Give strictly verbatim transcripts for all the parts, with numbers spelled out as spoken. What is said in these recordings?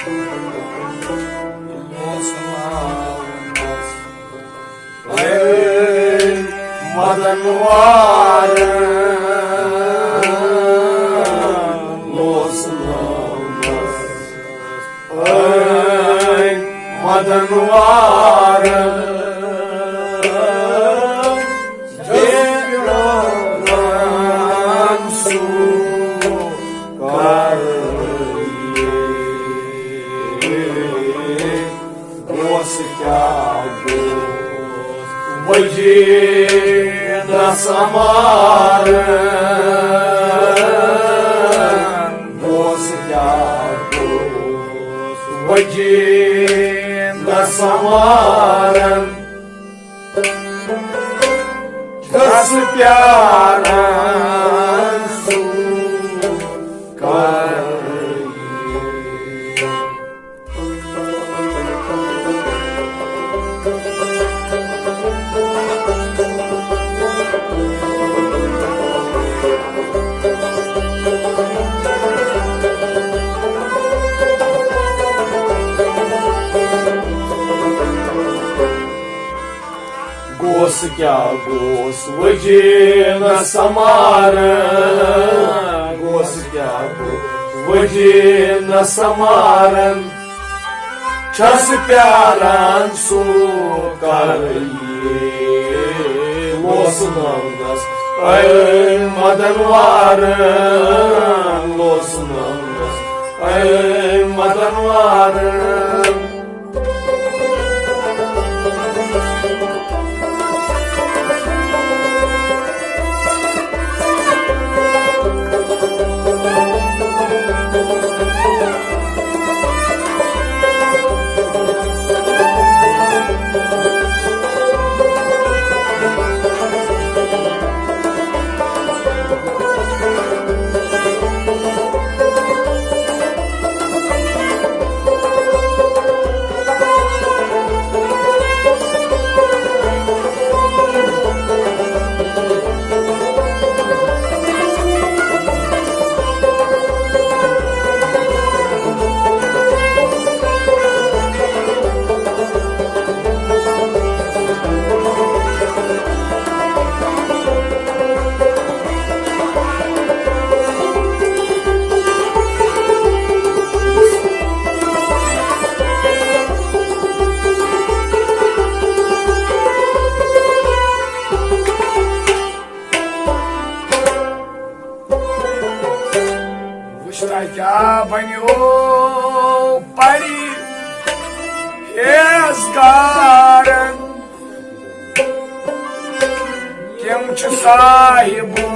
A Madan war, لوسناونس۔ A مدن وار، جان سو کر۔ گوس کیٛاہ گوس وجی نہ سمار، گوس کیٛاہ گوس وجی نہ سمارن۔ چھس پیاران سُہ کر۔ گوس کیٛاہ گوس وجی نہ سمارن، گوس کیٛاہ گوس وجی نہ سمارن۔ چھس پیاران سُہ کر یی لوسناونس۔ اے مدن وارن لوسناونس۔ اے مدن وارن۔ وٕچھتا کیٛاہ بنیو پری ہیس گارن۔ تِم چھِ صاحبو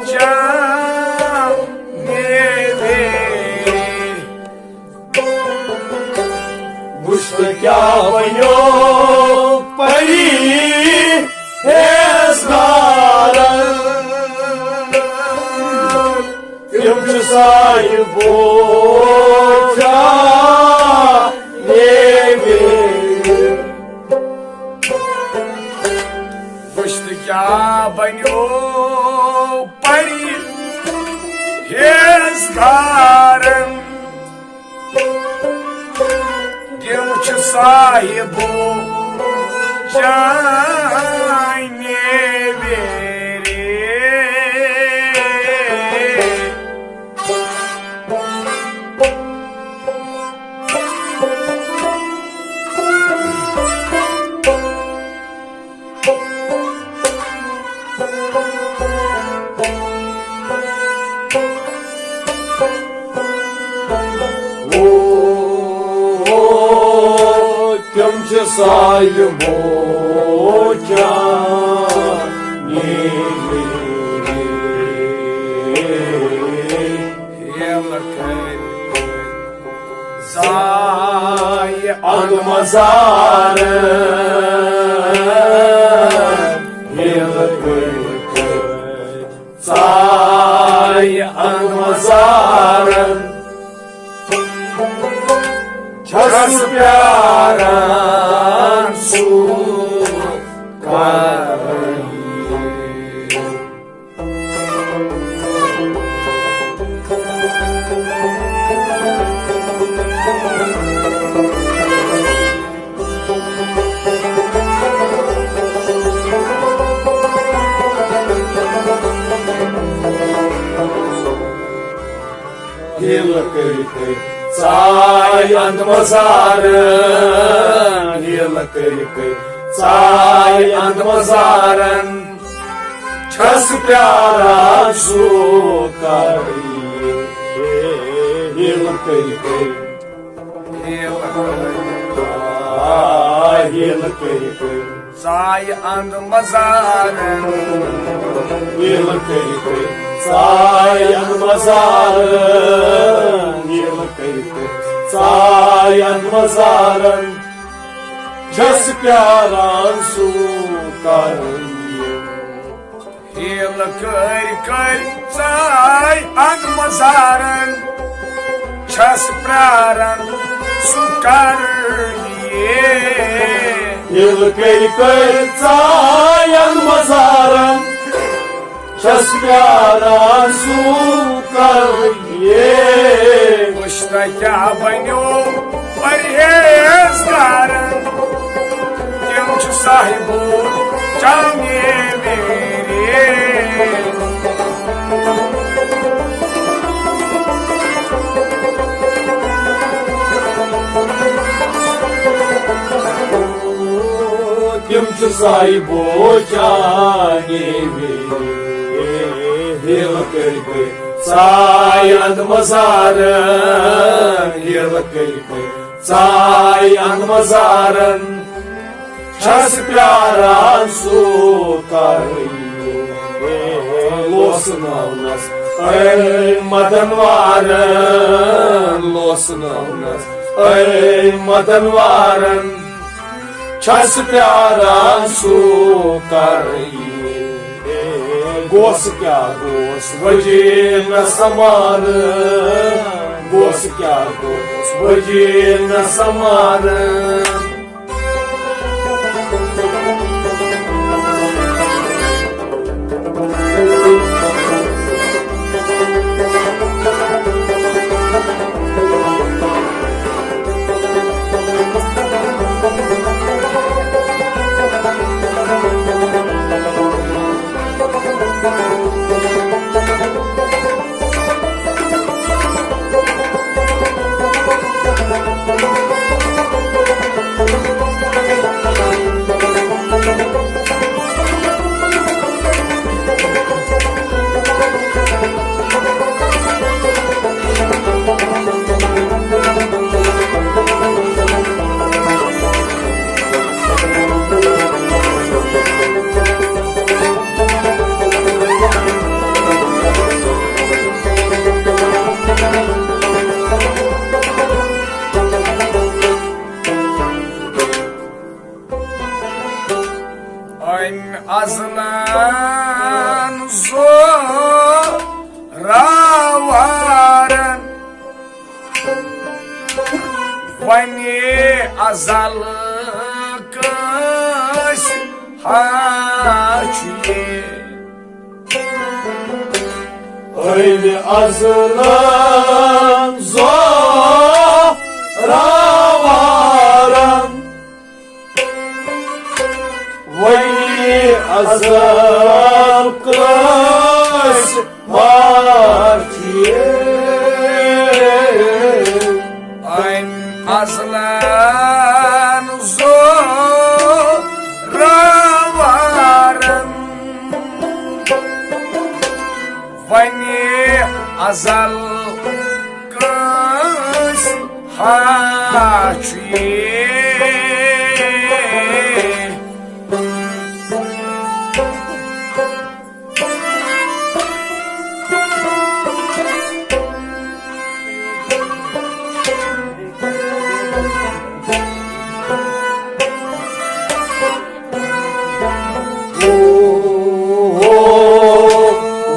جان میوے۔ وٕچھ تہٕ کیٛاہ بنیو پری ہیس گارن۔ تِم چھِ صاحبو جان میوے۔ وٕچھ تہٕ کیٛاہ بنیو پری ہیس گارن۔ تِم چھِ صاحبو جان میوے۔ او، تِم چھِ صاحبو جان میوے۔ زاے ان مزار، ہیل کٔرۍ کٔرۍ زاے ان مزار۔ چھس پیاران سُہ کر۔ ہیلہٕ کٔرۍ کٔرۍ ژاے اند مزارن، ہیلہٕ کٔرۍ کٔرۍ ژاے اند مزارن۔ چھس پیاران سُہ کر یِیہِ۔ ہیلہٕ کٔرۍ کٔرۍ، آ، ہیلہٕ کٔرۍ کٔرۍ۔ ژایہِ اند مزارن۔ ہیلہٕ کٔرۍ کٔرۍ ژایہِ اند مزارن، ہیلہٕ کٔرۍ کٔرۍ ژایہِ اند مزارن۔ چھس پیاران سُہ کر یِیہِ۔ ہیلہٕ کٔرۍ کٔرۍ ژاے اند مزارن، چھس پیاران سُہ کر یِیہِ۔ ہیلہٕ کٔرۍ کٔرۍ ژاے اند مزارن، چھس پیاران سُہ کر یِیہِ۔ وٕچھ تہ کیٛاہ بنیو پرہیزگارن، تِم چھِ صاحبو جامع ویرے۔ تِم چھِ صاحبو جامع ویرے۔ ہیلہٕ کٔرۍ کٔرۍ ژاے اند مزارن، ہیلہٕ کٔرۍ کٔرۍ ژاے اند مزارن۔ چھس پیاران سُہ کر یِیہِ۔ لوسناونس أمۍ مدن وارن، لوسناونس أمۍ مدن وارن۔ چھس پیاران سُہ کر یِیہِ۔ گوس کیٛاہ گوس وجی نہ سمارن، گوس کیٛاہ گوس وجی نہ سمارن۔ أمۍ ازلن زوراوارن، ونے ازل کٲنٛسہِ ہاچھِ۔ أمۍ ازلن زوراوارن، ولی ازل کٲنٛسہِ ماچھِ۔ أمۍ ازلن زوراوارن، ولی ازل کٲنٛسہِ ہاچھِ۔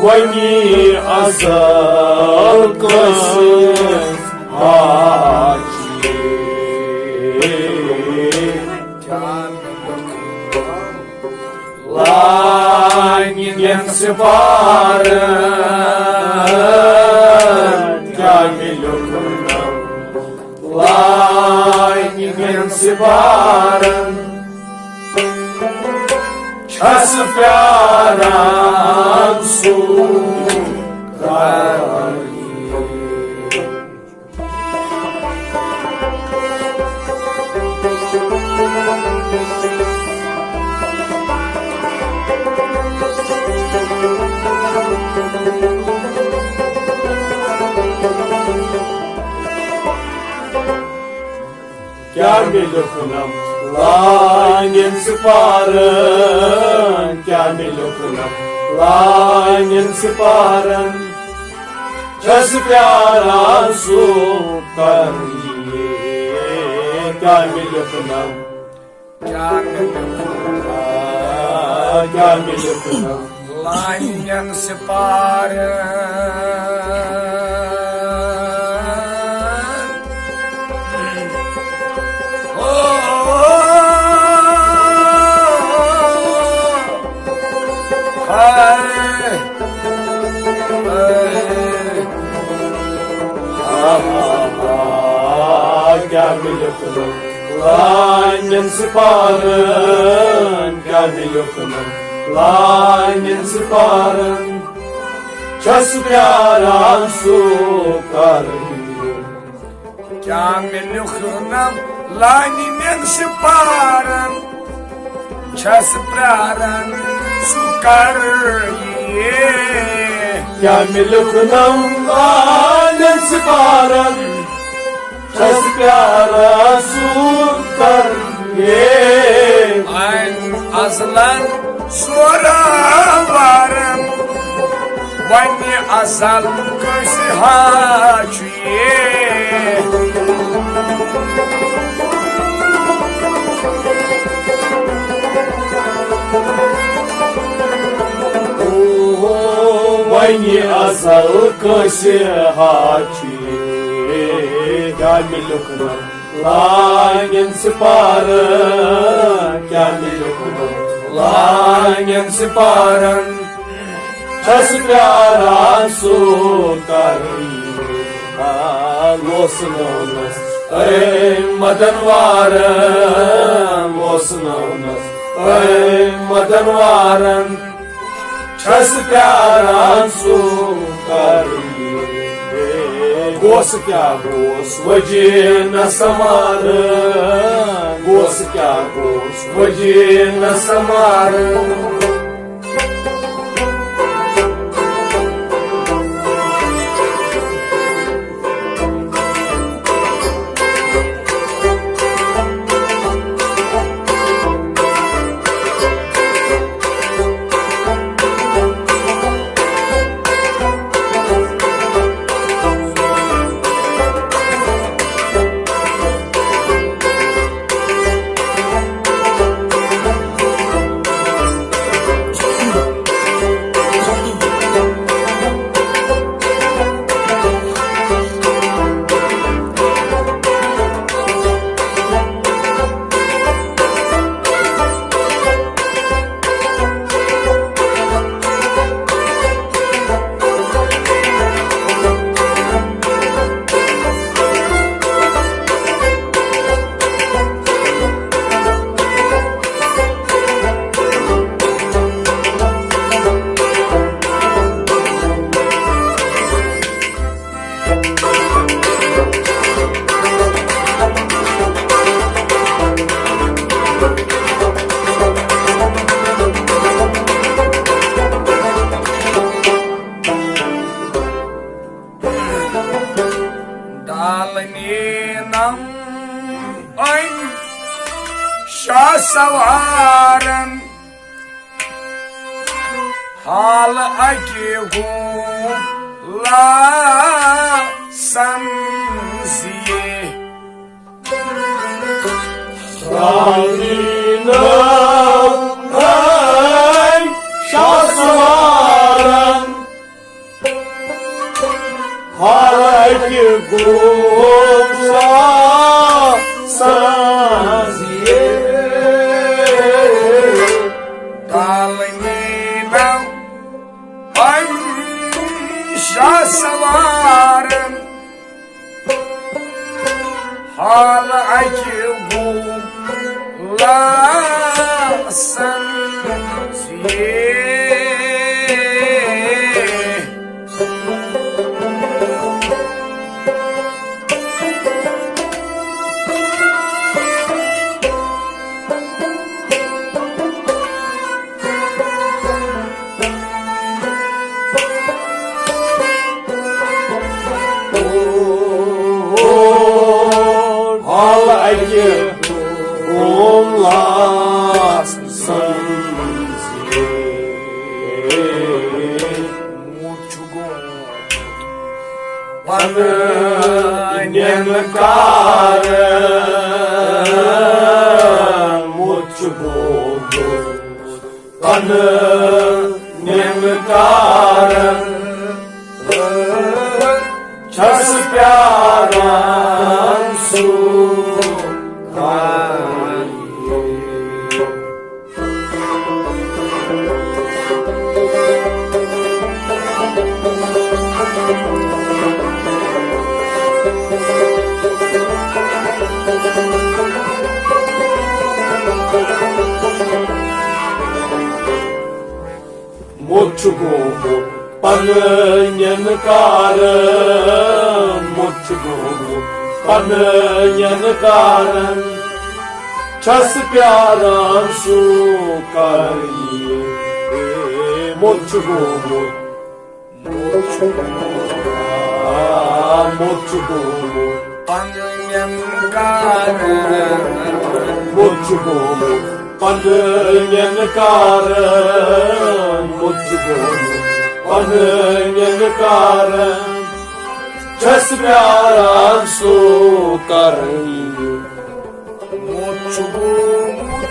وۄنۍ ازل کٲنٛسہِ ہاچھِ۔ لانہِ مےٚ سپارن، کیٛاہ مےٚ لیوٚکھُن ناو؟ لانہِ مےٚ سپارن، چھس پیاران سُہ کر یِیہِ۔ کیٛاہ مےٚ لیوٚکھنم لانٮ۪ن سپارن، کیٛاہ مےٚ لیوٚکھنم لانٮ۪ن سپارن۔ چھَس پیاران سُہ کر یِیہِ، کیٛاہ مےٚ لیوٚکھنم، کیٛاہ مےٚ لیوٚکھنم، کیٛاہ مےٚ لیوٚکھنم۔ لانٮ۪ن سپارن۔ او، ہاے، ہاے۔ آ، آ، آ، کیٛاہ مےٚ لیوٚکھنم لانٮ۪ن سپارن، کیٛاہ مےٚ لیوٚکھنم لانٮ۪ن سپارن۔ چھَس پیاران سُہ کر یِیہِ۔ کیٛاہ مےٚ لیوٚکھنم لانٮ۪ن سپارن۔ چھَس پیاران سُہ کر یِیہِ۔ کیٛاہ مےٚ لیوٚکھنم لانٮ۪ن سپارن۔ چھَس پیاران سُہ کر یِیہِ۔ أمۍ ازلن سورا وارن۔ وۄنۍ ازل کٲنٛسہِ ہا چھُ یہِ۔ وۄنۍ ازل کٲنٛسہِ ہا چھُ یہِ۔ کیٛاہ مےٚ لیوٚکھنم لانٮ۪ن سپارن، کیٛاہ مےٚ لیوٚکھنم لانٮ۪ن سپارن۔ چھَس پیاران سُہ کر یِیہِ۔ آ، لوسنٲونس أمۍ مدن وارن، لوسنٲونس أمۍ مدن وارن۔ چھَس پیاران سُہ کر یِیہِ۔ گوس کیٛاہ گوس وجی نہ سمارن، گوس کیٛاہ گوس وجی نہ سمارن۔ ڈالنینم أمۍ شاہ سوارن۔ حال اکہِ گوم لاسن زیے۔ راوی ناو أمۍ شاہ سوارن۔ حالانکہ گوٚو سا سازیے۔ کالمی نم پنشا سوارن۔ حال اکہِ گوٚو لاسن زیے۔ گوم لاسن زیر۔ موت چھُ گوٚمُت پنہٕ نٮ۪ن کارن، موت چھُ گوٚمُت پنہٕ نٮ۪ن کارن۔ چھَس پیاران سُہ کار۔ موت چھُ گوٚمُت پنہٕ نٮ۪ن کارن، موت چھُ گوٚمُت پنہٕ نٮ۪ن کارن۔ چھَس پیاران سُہ کر یِیہِ۔ موت چھُ گوٚمُت، موت چھُ گوٚمُت، آ، موت چھُ گوٚمُت پنہٕ نٮ۪ن کارن۔ موت چھُ گوٚمُت پنہٕ نٮ۪ن کارن، موت چھُ گوٚمُت پنہٕ نٮ۪ن کارن۔ چھَس پیاران سُہ کر یِیہِ۔ موت چھُ گوٚمُت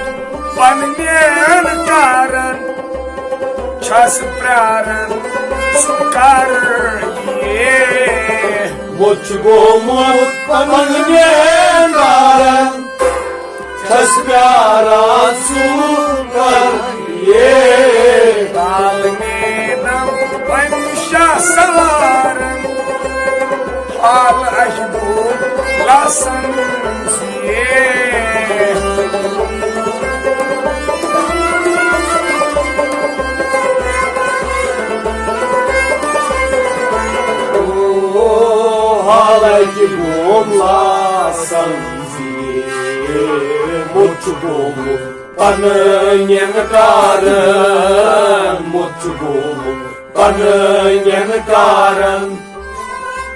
پنہٕ نٮ۪ن کارن، چھَس پیاران سُہ کر یِیہِ۔ موت چھُ گوٚمُت پنہٕ نٮ۪ن کارن، چھَس پیاران سُہ کر یِیہِ۔ کالہٕ نیرم وۄنۍ شاہ سوارن، حال اَسہِ گوٚو لاسن زیر۔ او، حال اَسہِ گوٚو لاسن زیر۔ موت چھُ گوٚمُت پنہٕ نٮ۪ن کارن، موت چھُ گوٚمُت پنہٕ نٮ۪ن کارن۔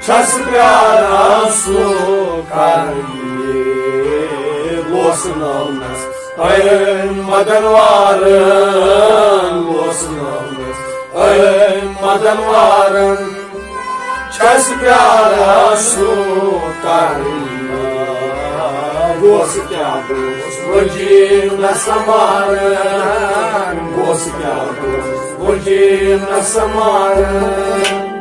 چھَس پیاران سُہ کر یِیہِ۔ لوسنٲونس أمۍ مدن وارن، لوسنٲونس أمۍ مدن وارن۔ چھَس پیاران سُہ کر یِیہِ۔ گوس کیٛاہ گوس وجیٖب نہ سنبھالن، گوس کیٛاہ گوس وجیٖب نہ سنبھالن۔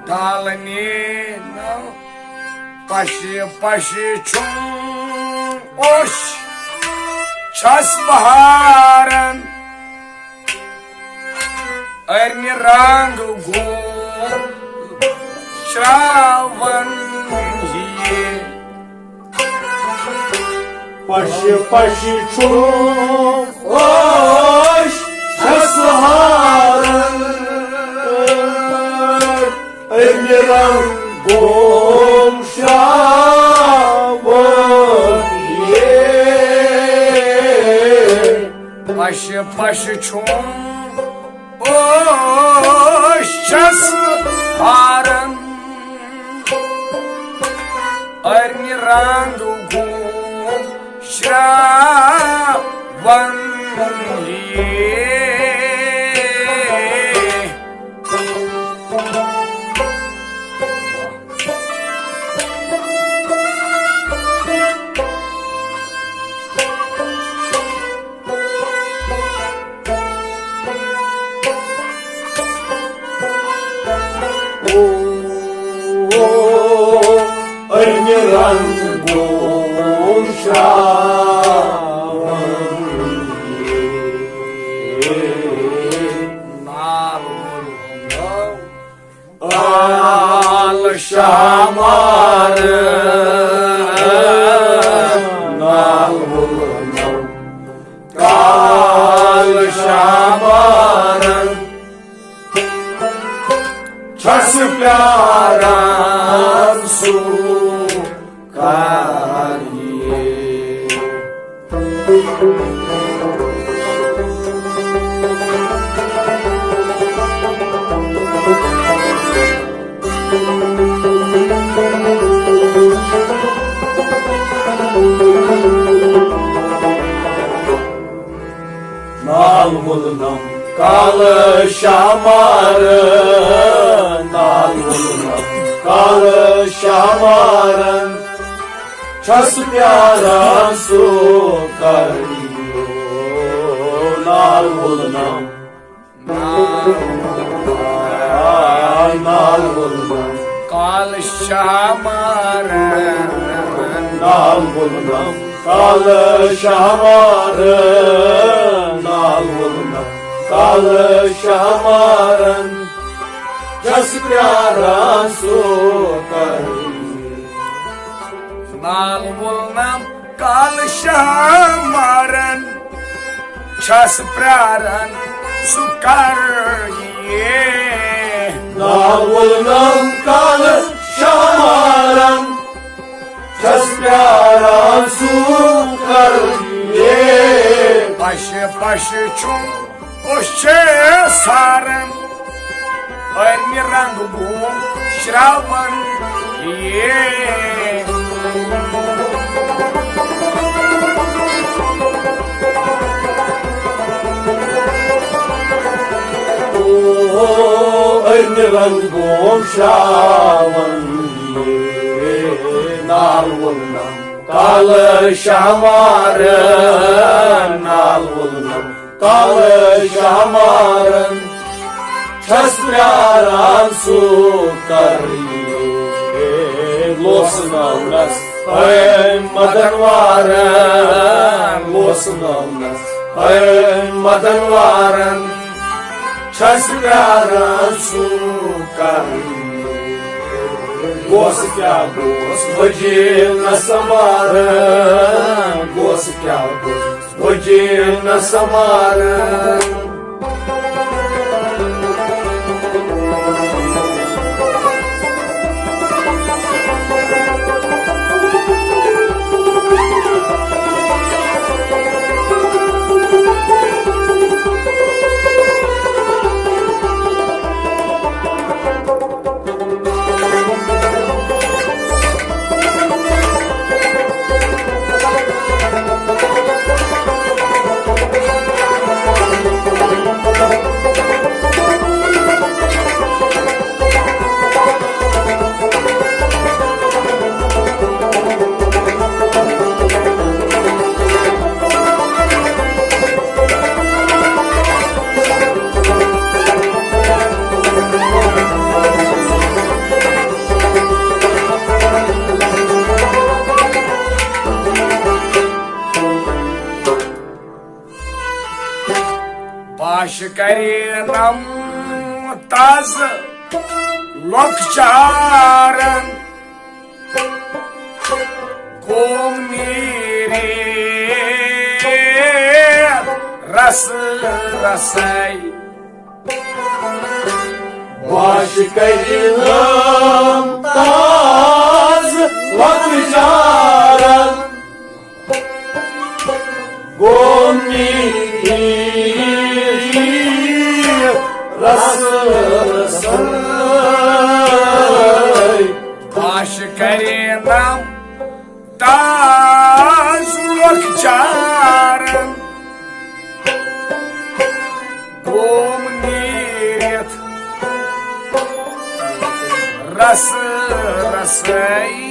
دالنی نو پشہِ پشہِ چھُم اوش چھَس بہارن۔ أرنہِ رنٛگ گوٚو شراوان یہِ۔ پشہِ پشہِ چھُ اوش چھَس ہاران۔ أرنہِ رنٛگ گوٚو شراوان یہِ۔ پشہِ پشہِ چھُم اوش چھَس ہاران۔ أرنہِ رنٛگ گوٚو شراوان یہ۔ او، او، أرنہِ رنٛگُن شاوَن۔ نال وُلنم کال شامار، نال وُلنم کال شامارن، چھس پیاران سُہ کر یِیہِ۔ نال وُلنم کالہٕ شامارن، نال وُلنم کالہٕ شامارن، چھس پیاران سُہ کر یِیہِ۔ نال وُلنم، نال وُلنم کالہٕ شامارن، نال وُلنم کالہٕ شامارن، نال وُلنم کالہٕ شامارن، چھس پیاران سُہ کر یِیہِ۔ نال وُلنم کالہٕ شامارن، چھس پیاران سُہ کر یِیہِ۔ نال وُلنم کالہٕ شامارن، چھس پیاران سُہ کر یِیہِ۔ پشہِ پشہِ چھُم أچھ چھِ ساران، أرنہِ رنٛگ گوم شراوان یہِ۔ او، أرنہِ رنٛگ گوم شراوان یہِ۔ نال وُلنم کالہٕ شامارن، نال وُلنم کالہٕ شامارن، چھس پیاران سُہ کر یِیہِ۔ لوسناونس أمۍ مدن وارن، لوسناونس أمۍ مدن وارن، چھس پیاران سُہ کر یِیہِ۔ گوس کیٛاہ گوس وجیل نہ سنبارن، گوس کیٛاہ گوس وجیل نہ سنبارن۔ باش کرینم تازٕ لۄکچارن، قوم نیرِ رس رسے۔ باش کرینم تازٕ لۄکچارن، گوٚو مےٚ رسہٕ رسٲے۔ باش کرینم تازٕ چارن قوم نیٖرِتھ رس رسائی۔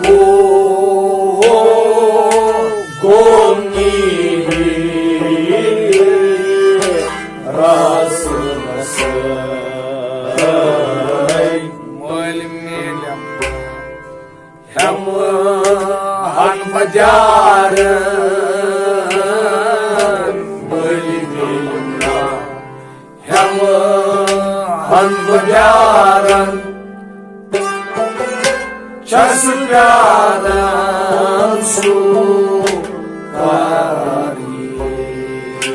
او گوم نیٖرِتھ رس رسائی۔ مٲلۍ میلم ہٮ۪مہٕ ہن بہٕ دیارن، مٲلۍ میلم نا ہٮ۪مہٕ ہن بہٕ دیارن، چھَس پیاران سُہ کر یِیہِ۔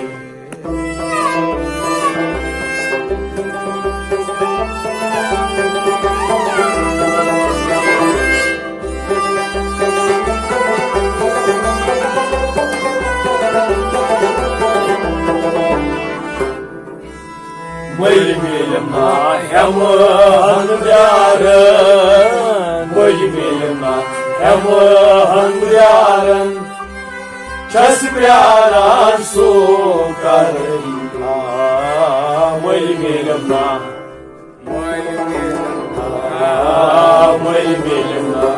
مٔلۍ میلم نا ہٮ۪مہٕ ہن پیارن، مٔلۍ میلم نا ہٮ۪مہٕ ہن پیارن، چھَس پیاران سُہ کر یِیہِ۔ مٔلۍ میلم نا، مٔلۍ میلم نا، مٔلۍ میلم نا،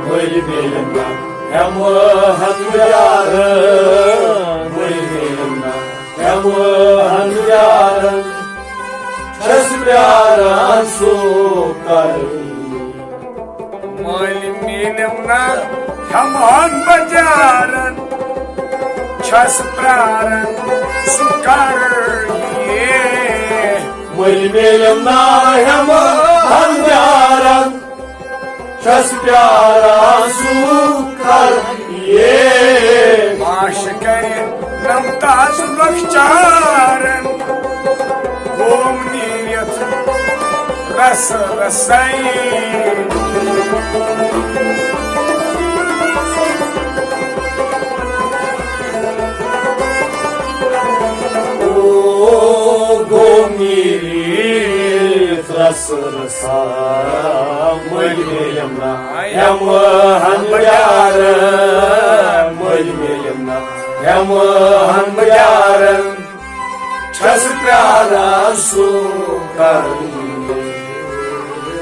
مٔلۍ میلم نا ہٮ۪مہٕ ہن پیارن، مٔلۍ میلم نا ہٮ۪مہٕ ہن پیارن، چھَس پیاران سُہ کر یِیہِ۔ مٲلۍ میلم نا ہٮ۪مہٕ ہن بہٕ دیارن، چھَس پیاران سُہ کر یِیہِ۔ مٔلۍ میلم نا ہٮ۪مہٕ ہن دیارن، چھَس پیاران سُہ کر یِیہِ۔ پاش کرِ نم تاز لۄکچارن، قوم نیٖرِتھ رس رسائی۔ او گوم نیٖرِتھ رس رسائی۔ مٔلۍ میلم نا ہٮ۪مہٕ ہن پیارن، مٔلۍ میلم نا ہٮ۪مہٕ ہن پیارن، چھَس پیاران سُہ کر یِیہِ۔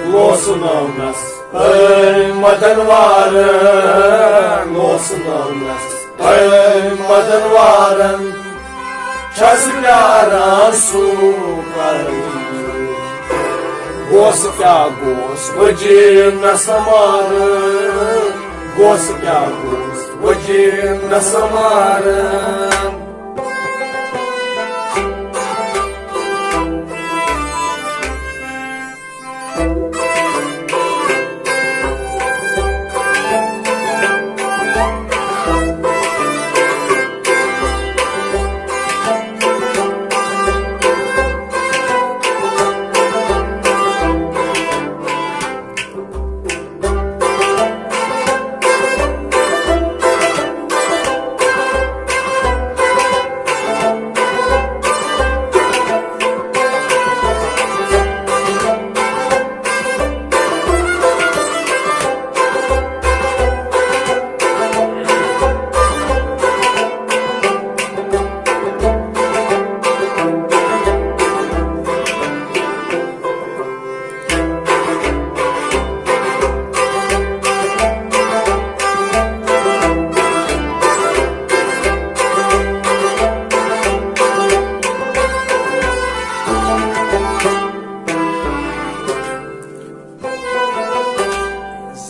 لوسہٕ نٲونس أمۍ مدن وارن، لوسہٕ نٲونس أمۍ مدن وارن، چھَس پیاران سُہ کر یِیہِ۔ گوس کیٛاہ گوس وجی نہ سمارن، گوس کیٛاہ گوس وجی نہ سمارن۔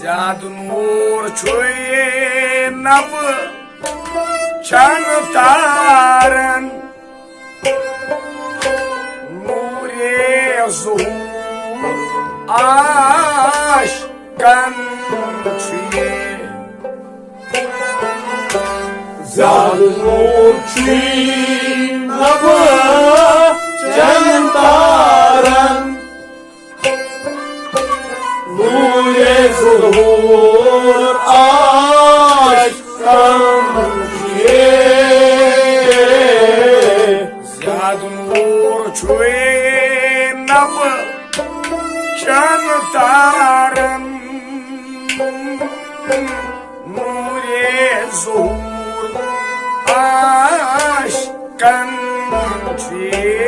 زیادٕ نوٗر چھُے نبہٕ چن تارن، نوٗرِ ظہوٗر عاشقن چھُ یہِ۔ زیادٕ نوٗر چھُے نبہٕ چن تارن۔ نور چھُے نبہٕ چن تارن، نورِ ظہور عاشقن چھُے۔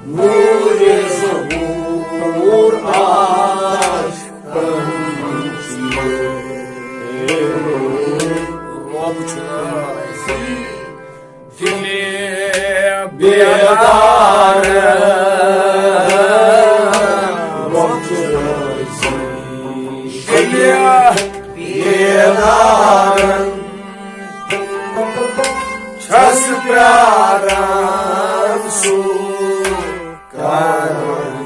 نورِ ظہور عاشقن چھُے۔ رۄب چھُ دِلہِ بیدار، رۄب چھُ رٲضی دِلہِ بیدارن۔ چھَس پیاران سُہ کر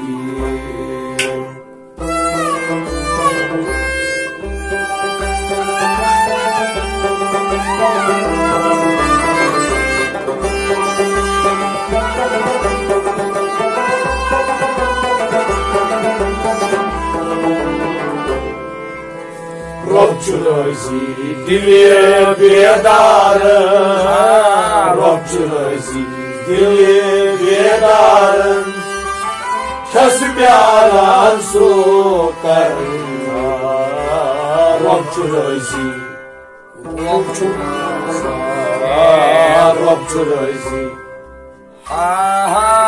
یہِ۔ رۄب چھُ رٲضی دِلہِ بیدار، رۄب چھُ رٲضی دِلہِ بیدارن۔ چھَس پیاران سُہ کرنا، رۄب چھُ رٲضی، رۄب چھُ، رۄب چھُ رٲضی۔ آہا۔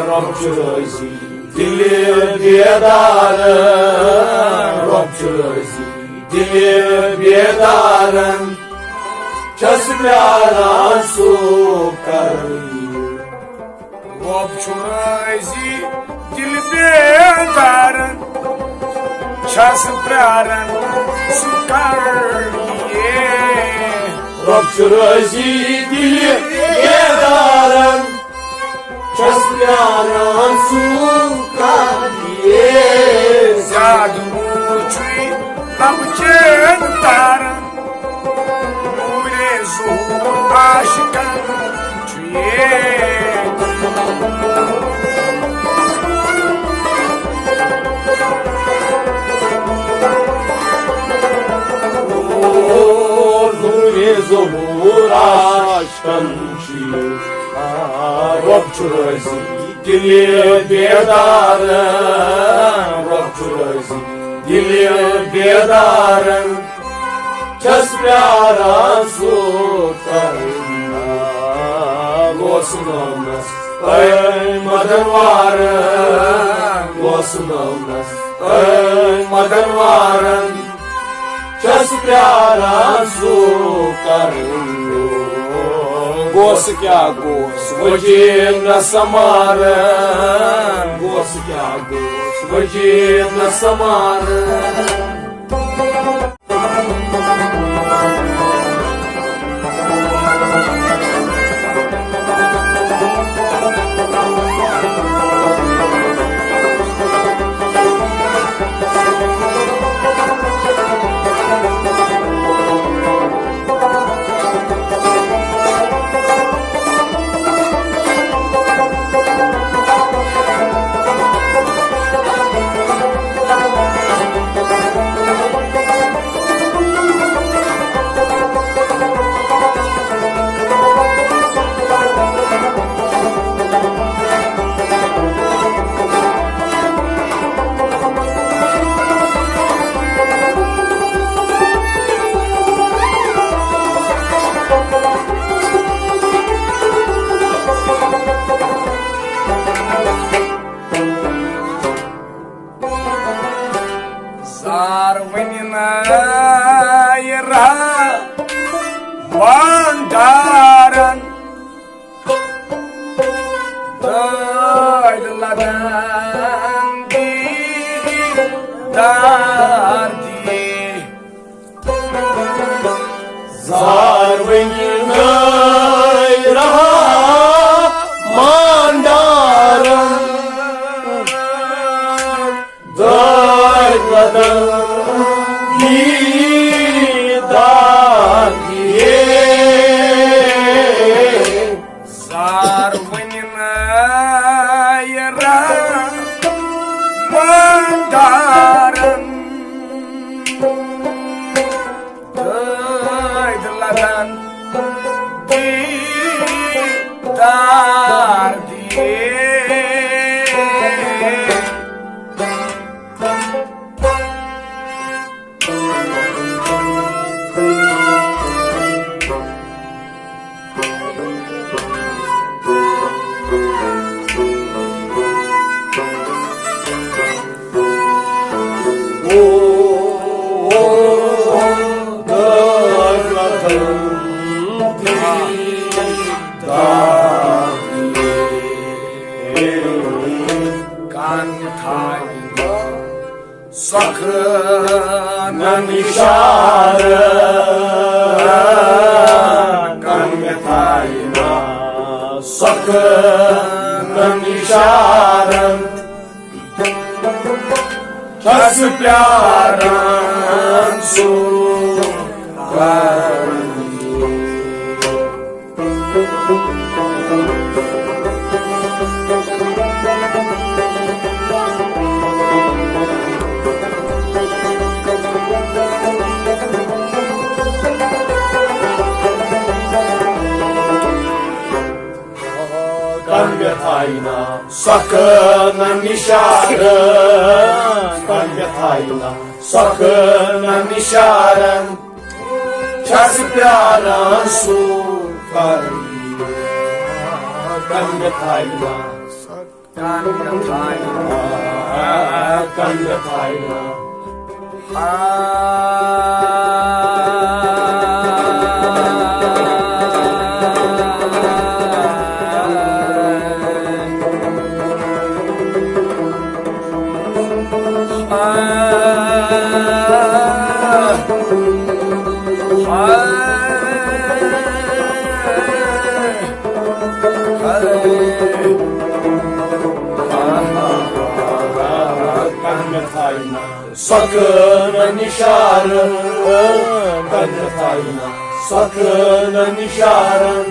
رۄب چھُ رٲضی دِلہِ بیدار، رۄب چھُ رٲضی دِلہِ بیدارن۔ چھَس پیاران سُہ کر یہِ۔ رۄب چھُ رٲضی دِلہِ بیدارن، چھَس پیاران سُہ کر یہِ۔ رۄب چھُ رٲضی دِلہِ بیدارن، چھَس پیاران سُہ کر یہِ۔ زیادٕ نور چھُے لبہٕ چین تارن، نورِ ظہور عاشقن چھُ یہِ۔ نورِ ظہور عاشقن چھُ یہِ۔ رۄب چھُ رٲضی دِلہِ بیدار، رۄب چھُ رٲضی دِلہِ بیدارن۔ چھَس پیاران سُہ کرنا، غوث نٲونس اے مدن وارن، غوث نٲونس اے مدن وارن۔ چھَس پیاران سُہ کرن۔ غوث کیٛاہ غوث وجیٖد نہ سمارن، غوث کیٛاہ غوث وجیٖد نہ سمارن۔ زار ونہِ نایہِ را واندارن، دٲدۍ لدن دیٖدار دی۔ سارونی نٲے رحمان دارن، دٲدۍ لدن دیدار دیے۔ سارونی نٲے رحمان دارن، دٲدۍ لدن دیدار دیے۔ کن تھاوِ سۄکھٕ نن اِشارٕ، کن مےٚ تھاوِ نا سۄکھٕ نن اِشارن۔ چھَس پیاران سُہ کرن۔ کن مےٚ تھاوِ نا سۄکھٕ نن اِشارن، کن مےٚ تھاوِ نا سۄکھٕ نن اِشارن۔ چھَس پیاران سُہ کرن۔ کن مےٚ تھاوِ نا، کن مےٚ تھاوِ نا، کن مےٚ تھاوِ نا۔ سۄکھٕ نن اِشارن، کن مےٚ تھاوِ نا سۄکھٕ نن اِشارن۔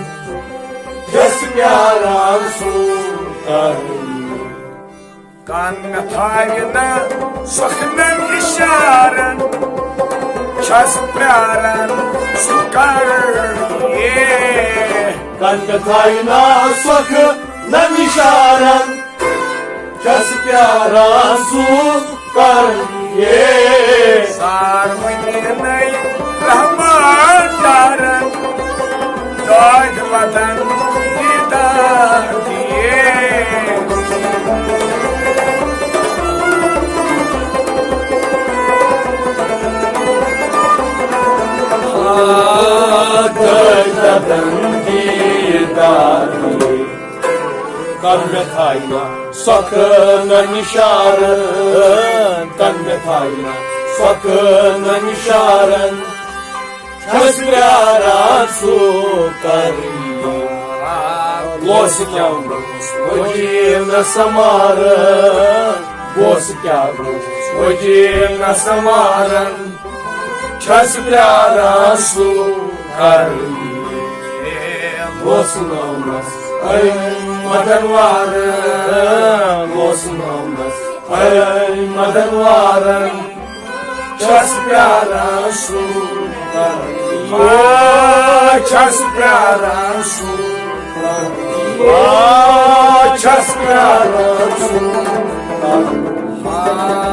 چھَس پیاران سُہ کرن۔ کن مےٚ تھاوِ نا سۄکھٕ نن اِشارن۔ چھَس پیاران سُہ کرن۔ کن مےٚ تھاوِ نا سۄکھٕ نن اِشارن۔ چھَس پیاران سُہ کرن۔ سارونی نٲے رحمان دارن، دٲدۍ لدن دیدار دیے۔ آ، دٲدۍ لدن دیدار دیے۔ کن مےٚ تھاوِ نا سۄکھٕ نن اِشارن، کن مےٚ تھاوِ نا سۄکھٕ نن اِشارن۔ چھَس پیاران سُہ کرن۔ لوسنومس وجیل نہ سمارن، بہٕ اوسُس کیٛاہ گوٚو وجیل نہ سمارن۔ چھَس پیاران سُہ کرن۔ لوسنومس أمۍ مدن وارن، لوسنومس أمۍ مدن وارن۔ چھَس پیاران سُہ کرن۔ آ، چھَس پیاران سُہ کرن۔ آ، چھَس پیاران سُہ کرن۔